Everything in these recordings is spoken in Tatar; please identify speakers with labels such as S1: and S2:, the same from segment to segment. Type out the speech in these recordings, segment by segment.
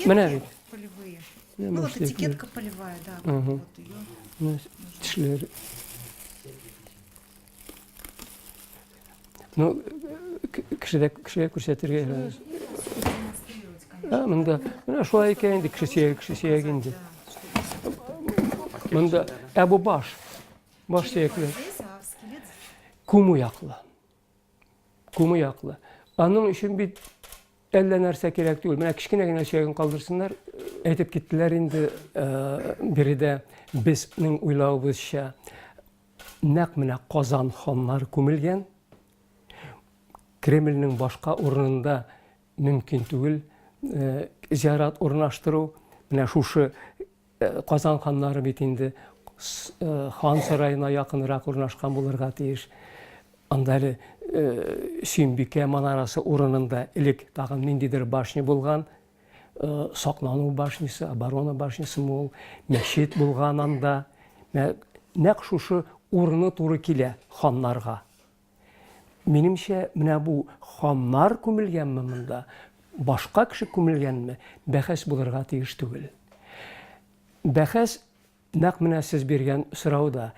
S1: Менә бит.
S2: Полевые. Ну, вот этикетка полевая, да.
S1: Ага.
S2: Вот ее.
S1: Тешләре. Ну, кешедә кешегә күрсәтергә
S2: Демонстрировать,
S1: Ә, монда менә шулай икән инде, кеше сөяге, кеше сөяге инде. Монда, ә бу баш. Баш сөякләр.
S2: Здесь, а скелет
S1: Күмү яклы. Күмү яклы. Аның өчен бит әллә нәрсә кирәк түгел. Менә кечкенә генә сөяген калдырсыннар. Әйтеп киттеләр инде, биредә безнең уйлавыбызча нәкъ менә Казан ханнары күмелгән. Кремльнең башка урынында мөмкин түгел зиярат урнаштыру. Менә шушы Казан ханнары бит инде хан сараена якынрак урнашкан булырга тиеш. Анда әле Сөембикә манарасы урынында элек тагын ниндидер башня булган, саклану башнясы, оборона башнясымы ул, мәчет булган анда. Нәкъ шушы урыны туры килә ханнарга. Минемчә, менә бу ханнар күмелгәнме монда, башка кеше күмелгәнме, бәхәс булырга тиеш түгел. Бәхәс нәкъ менә сез биргән сорауда,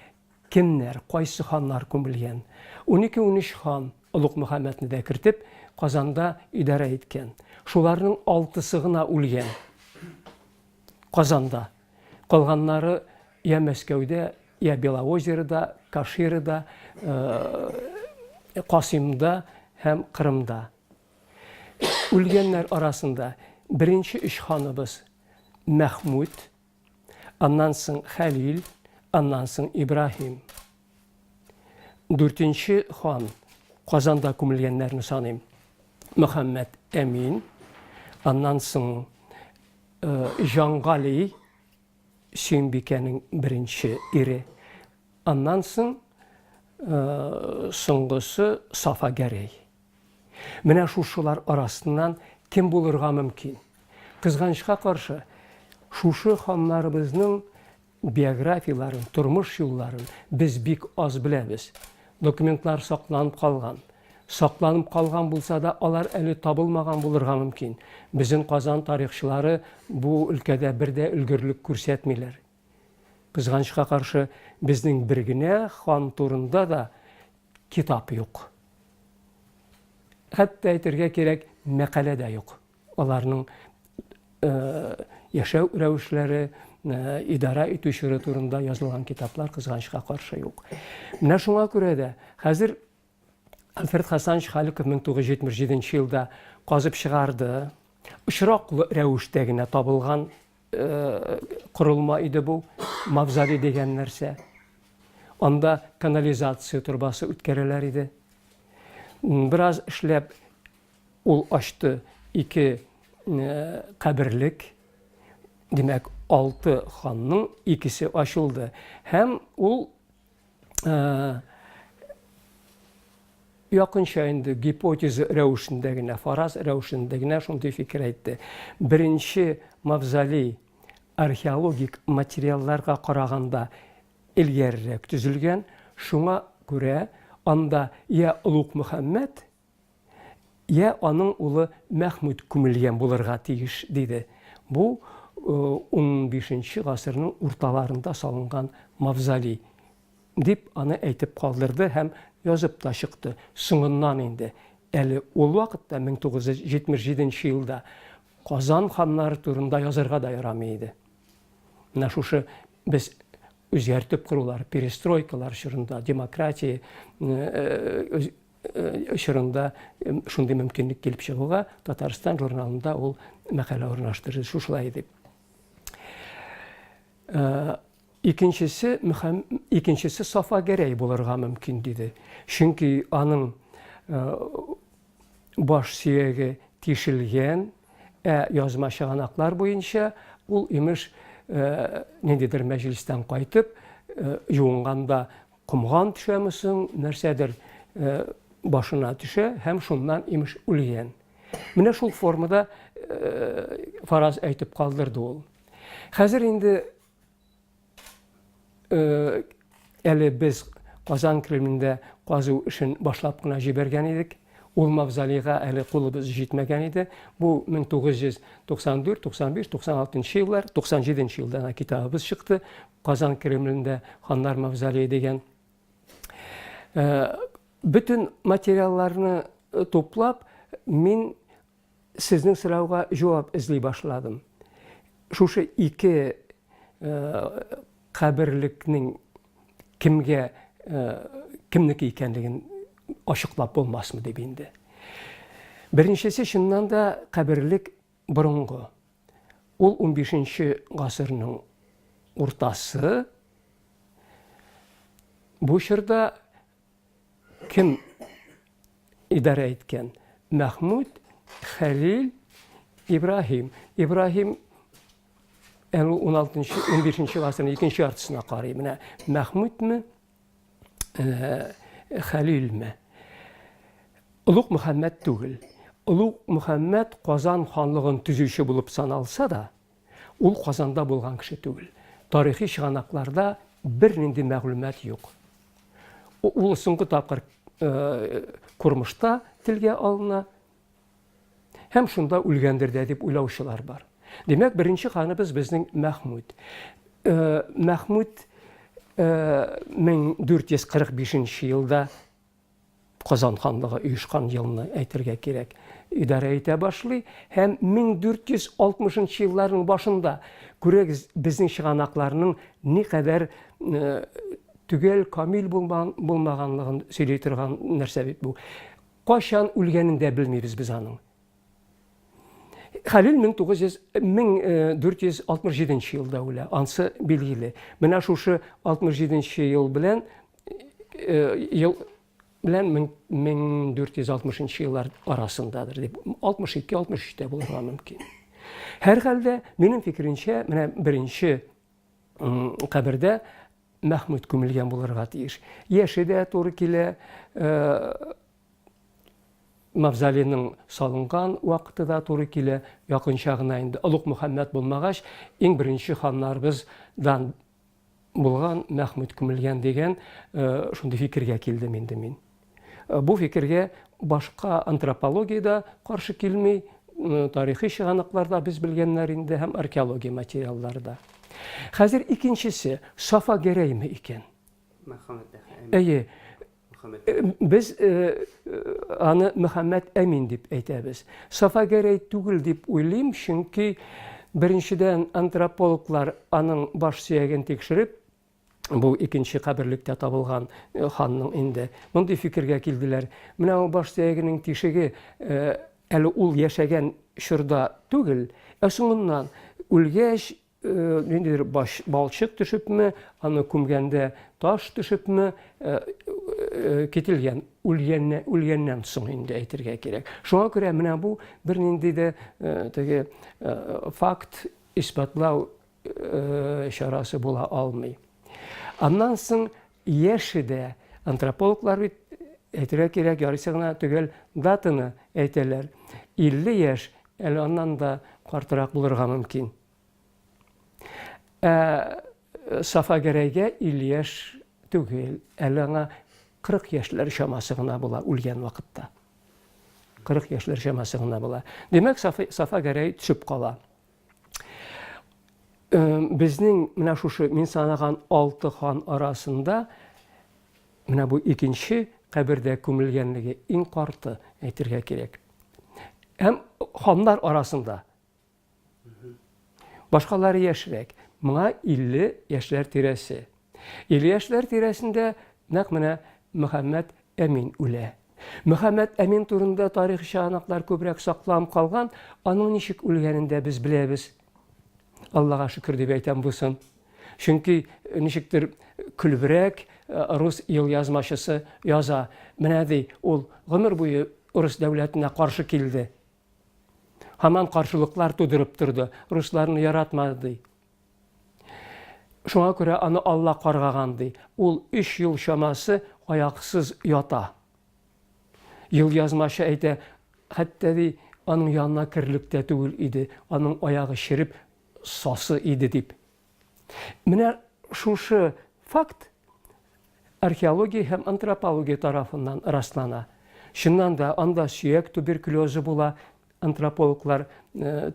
S1: кемнәр, кайсы ханнар күмелгән? Унике-унөч хан, Олуг Мөхәммәдне дә кертеп, Казанда идарә иткән. Шуларның алтысы гына үлгән Казанда. Калганнары я Мәскәүдә, я Белоозерода, Каширада, Касыймда һәм Кырымда. Үлгәннәр арасында беренче өч ханыбыз Мәхмүд, аннан соң Хәлил, аннан соң Ибраһим. Дүртенче хан, Казанда күмелгәннәрне саныйм, Мөхәммәд Әмин, аннан соң Җангали, Сөембикәнең беренче ире. Аннан соң соңгысы Сафа Гәрәй. Менә шушылар арасыннан кем булырга мөмкин? Кызганычка каршы, шушы ханнарыбызның биографияләрен, тормыш юлларын без бик аз беләбез. Документлар сакланып калган. Сакланып калган булса да, алар әле табылмаган булырга мөмкин. Безнең Казан тарихчылары бу өлкәдә бер дә өлгерлек күрсәтмиләр. Кызганычка каршы, безнең бер генә хан турында да китап юк. Хәтта әйтергә кирәк, мәкалә дә юк. Аларның яшәү рәвешләре, идарә итү чоры турында язылган китаплар кызганычка каршы юк. Менә шуңа күрә дә хәзер Альфред Хасанович Халиков 1977 елда казып чыгарды. Очраклы рәвештә генә табылган э, корылма иде бу, мавзолей дигән нәрсә. Анда канализация торбасы үткәрәләр иде. Бераз эшләп ул ачты ике э, каберлек, димәк, алты ханның икесе ачылды. Һәм ул якынча инде гипотеза рәвешендә генә, фараз рәвешендә генә шундый фикер әйтте. Беренче мавзолей археологик материалларга караганда элгәрерәк төзелгән, шуңа күрә анда я Олуг Мөхәммәд, Я аның улы Мәхмүт күмелгән булырга тиеш, диде. Бу унбишенче гасырның урталарында салынган мавзолей, дип аны әйтеп калдырды һәм язып та чыкты. Соңыннан инде, әле ул вакытта, 1977 нче елда, Казан ханнары турында язарга да ярамый иде. Менә шушы без үзгәртеп корулар, перестройкалар чорында, демократия чорында шундый мөмкинлек килеп чыгуга Татарстан журналында ул мәкалә урнаштырды шушылай дип. Икенчесе икенчесе Сафа Гәрәй булырга мөмкин диде. Чөнки аның баш сөяге тишелгән, ә язма чыганаклар буенча ул имеш ниндидер мәҗлестән кайтып, юынганда Комган төшәме соң, нәрсәдер башына төшә һәм шуннан имеш үлгән. Менә шул формада фараз әйтеп калдырды ул. Хәзер инде әле без Казан Кремлендә казу эшен башлап кына җибәргән идек. Ул мавзолейга әле кулыбыз җитмәгән иде. Бу 1994, 95, 96 еллар, 97 елда гына китабыбыз чыкты. Казан Кремлендә ханнар мавзолее дигән. Бөтен материалларны туплап, мин сезнең сорауга җавап эзли башладым. Шушы ике каберлекнең кемгә кемнеке икәнлеген ачыклап булмасмы дип инде. Беренчесе чыннан да каберлек борынгы. Ул 15 гасырның уртасы. Бу чорда Кем идарә иткән? Мәхмүд, Хәлил, Ибраһим. Ибраһим әле 16-нчы, 15-нче гасырның икенче яртысына карый. Менә Мәхмүдме, э, Хәлилме? Олуг Мөхәммәд түгел. Олуг Мөхәммәд Казан ханлыгын төзүче булып саналса да, ул Казанда булган кеше түгел. Тарихи чыганакларда бернинди мәгълүмат юк. Ул соңгы тапкыр Курмышта телгә алына һәм шунда үлгәндер дә дип уйлаучылар бар. Димәк, беренче ханыбыз безнең Мәхмүд. Мәхмүд 1445 елда Казан ханлыгы оешкан елны әйтергә кирәк, идарә итә башлый һәм 1460 елларның башында күрегез безнең чыганакларның никадәр төгәл, камил булмаганлыгын сөйли торган нәрсә бит бу. Кайчан үлгәнен дә белмибез без аның. Хәлил 1900 1467 елда үлә. Ансы билгеле. Менә шушы 67 ел белән ел белән 1460 еллар арасындадыр дип 62-63 тә булырга мөмкин. Һәрхәлдә, минем фикеренчә, менә беренче кабердә Мәхмүт күмелгән булырга тиеш. Яше дә туры килә, мавзолейның салынган вакыты да туры килә, якынча гына инде. Олуг Мөхәммәд булмагач, иң беренче ханнарыбыздан булган Мәхмүт күмелгән дигән шундый фикергә килдем инде мин. Бу фикергә башка антропология дә каршы килми, тарихи чыганаклар да без белгәннәр инде һәм археология материаллары да. Хәзер икенчесе, Сафа Гәрәйме икән?
S3: Мөхәммәд
S1: Әмин. Әйе. Без аны Мөхәммәд Әмин дип әйтәбез. Сафа Гәрәй түгел дип уйлыйм, чөнки беренчедән антропологлар аның баш сөяген тикшереп, бу икенче каберлектә табылган ханның инде мондый фикергә килделәр. Менә ул баш сөягенең тишеге әле ул яшәгән чорда түгел, ә соңыннан үлгәч ниндидер баш балчык төшепме, аны күмгәндә таш төшепме, кителгән, үлгәннән, үлгәннән соң инде әйтергә кирәк. Шуңа күрә менә бу бернинди дә теге факт исбатлау чарасы була алмый. Аннан соң яше дә антропологлар бит әйтергә кирәк, ярыйсы гына төгәл датаны әйтәләр. 50 яшь, әле аннан да картырак булырга мөмкин. Ә Сафа Гәрәйгә 50 яшь түгел, әле аңа 40 яшьләр чамасы гына була үлгән вакытта. 40 яшьләр чамасы гына була. Димәк, Сафа Гәрәй төшеп кала. Безнең менә шушы мин санаган алты хан арасында менә бу икенче кабердә күмелгәнлеге иң карты әйтергә кирәк. Һәм ханнар арасында башкалары яшьрәк. Моңа 50 яшьләр тирәсе. 50 яшьләр тирәсендә нәкъ менә Мөхәммәд Әмин үлә. Мөхәммәд Әмин турында тарихи чыганаклар күбрәк сакланып калган, аның ничек үлгәнен дә без беләбез. Аллага шөкер дип әйтәм бусын. Чөнки ничектер көлбрәк рус елъязмачысы яза. Менә ди, ул гомер буе урыс дәүләтенә каршы килде. Һаман каршылыклар тудырып торды, русларны яратмады ди. Шуңа күрә аны Алла каргаган ди. Ул өч ел чамасы аяксыз ята. Елъязмачы әйтә, хәтта ди, аның янына керлек тә түгел иде, аның аягы череп сасы иде дип. Менә шушы факт археология һәм антропология тарафыннан раслана. Чыннан да, анда сөяк туберкулезы була, антропологлар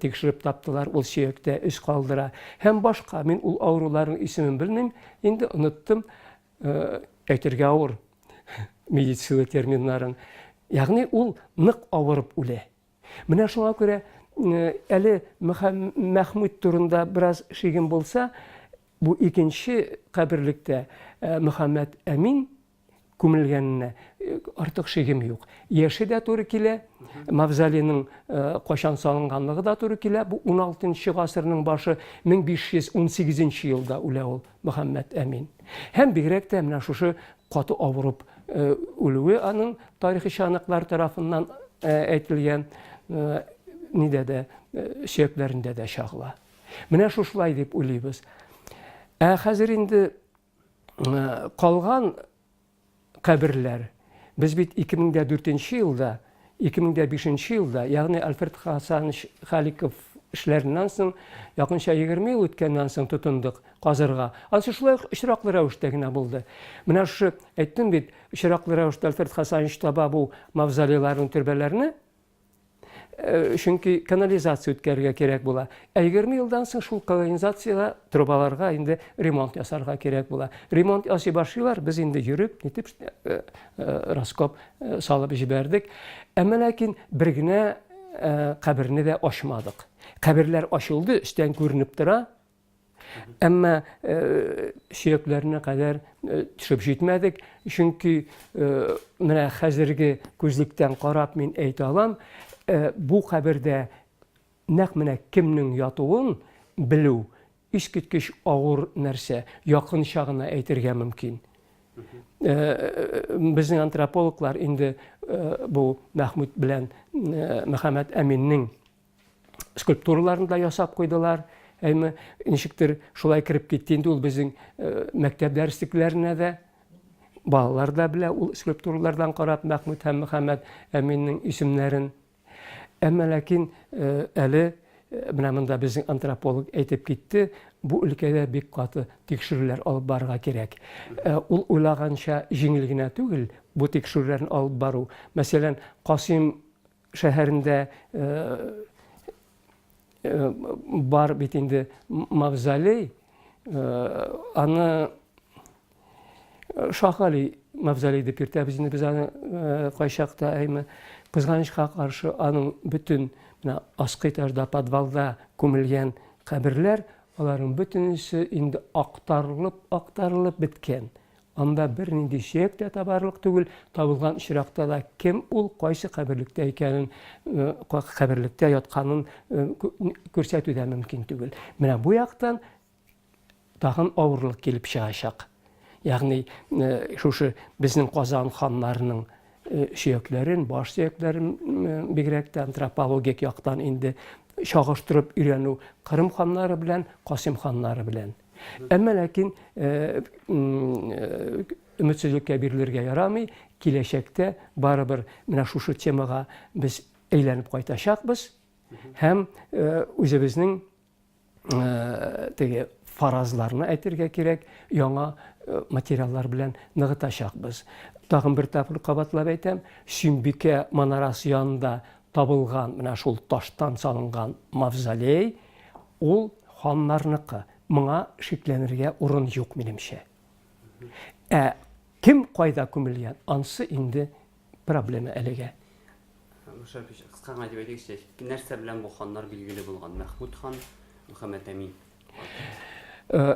S1: тикшереп таптылар, ул сөяктә эз калдыра. Һәм башка, мин ул авыруларның исемен белмим, инде оныттым, әйтергә авыр медицина терминнарын. Ягъни ул нык авырып үлә. Менә шуңа күрә әле Мәхмүт турында бераз шигем булса, бу икенче каберлектә Мөхәммәд Әмин күмелгәненә артык шигем юк. Яше дә туры килә, мавзолейның кайчан салынганлыгы да туры килә. Бу 16 гасырның башы, 1518 елда үлә ул Мөхәммәд Әмин. Һәм бигрәк тә менә шушы каты авырып үлүе аның тарихи чыганаклар тарафыннан әйтелгән нидә дә сөякләрендә дә чагыла. Менә шушылай дип уйлыйбыз. Ә хәзер инде калган каберләр. Без бит 2004 елда, 2005 елда, ягъни Альфред Хасанович Халиков эшләреннән соң, якынча 20 ел үткәннән соң тотындык казырга. Ансы шулай ук очраклы рәвештә генә булды. Менә шушы әйттем бит, очраклы рәвештә Альфред Хасанович таба бу мавзолейларның төрбәләрне. Чөнки канализация үткәрергә кирәк була. Ә 20 елдан соң шул канализациягә, трубаларга инде ремонт ясарга кирәк була. Ремонт ясый башлыйлар, без инде йөреп, нитеп раскоп салып җибәрдек. Әмма ләкин бер генә каберне дә ачмадык. Каберләр ачылды, өстән күренеп тора. Әмма сөякләренә кадәр төшеп җитмәдек, чөнки менә хәзерге күзлектән карап мин әйтә алам, бу кабердә нәкъ менә кемнең ятуын белү искиткеч авыр нәрсә, якынча гына әйтергә мөмкин. Безнең антропологлар инде бу Мәхмүт белән Мөхәммәд Әминнең скульптураларын да ясап куйдылар. Әйме, ничектер шулай кереп китте инде ул безнең э, мәктәп дәреслекләренә дә. Балалар да белә ул скульптуралардан карап Мәхмүт һәм Мөхәммәд Әминнең исемнәрен. Әмма ләкин э, әле э, менә монда безнең антрополог әйтеп китте, бу өлкәдә бик каты тикшерүләр алып барырга кирәк. Ул уйлаганча җиңел генә түгел бу тикшерүләрне алып бару. Мәсәлән, Касыйм шәһәрендә бар бит инде мавзолей, аны Шаһгали мавзолей дип йөртәбез инде без аны кайчакта, әйме. Кызганычка каршы, аның бөтен менә аскы этажда, подвалда күмелгән каберләр, аларның бөтенесе инде актарылып, актарылып беткән. Анда бернинди сөяк тә табарлык түгел, табылган очракта да кем ул, кайсы каберлектә икәнен, каберлектә ятканын күрсәтү дә мөмкин түгел. Менә бу яктан тагын авырлык килеп чыгачак. Ягъни шушы безнең Казан ханнарының сөякләрен, баш сөякләрен бигрәк тә антропологик яктан инде чагыштырып өйрәнү Кырым ханнары белән, Касыйм ханнары белән. Әмма ләкин өметсезлеккә бирелергә ярамый. Киләчәктә барыбер менә шушы темага без әйләнеп кайтачакбыз һәм үзебезнең теге фаразларны әйтергә кирәк, яңа материаллар белән ныгытачакбыз. Тагын бер тапкыр кабатлап әйтәм, Сөембикә манарасы янында табылган менә шул таштан салынган мавзолей, ул ханнарныкы. Моңа шикләнергә урын юк, минемчә. Ә кем кайда күмелгән, ансы инде проблема әлегә.
S3: Мөшәрәф кыска гына дип әйтегезче, нәрсә белән бу ханнар билгеле булган? Мәхмүд хан, Мөхәммәд Әмин.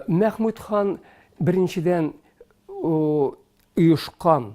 S1: Мәхмүд хан беренчедән оешкан.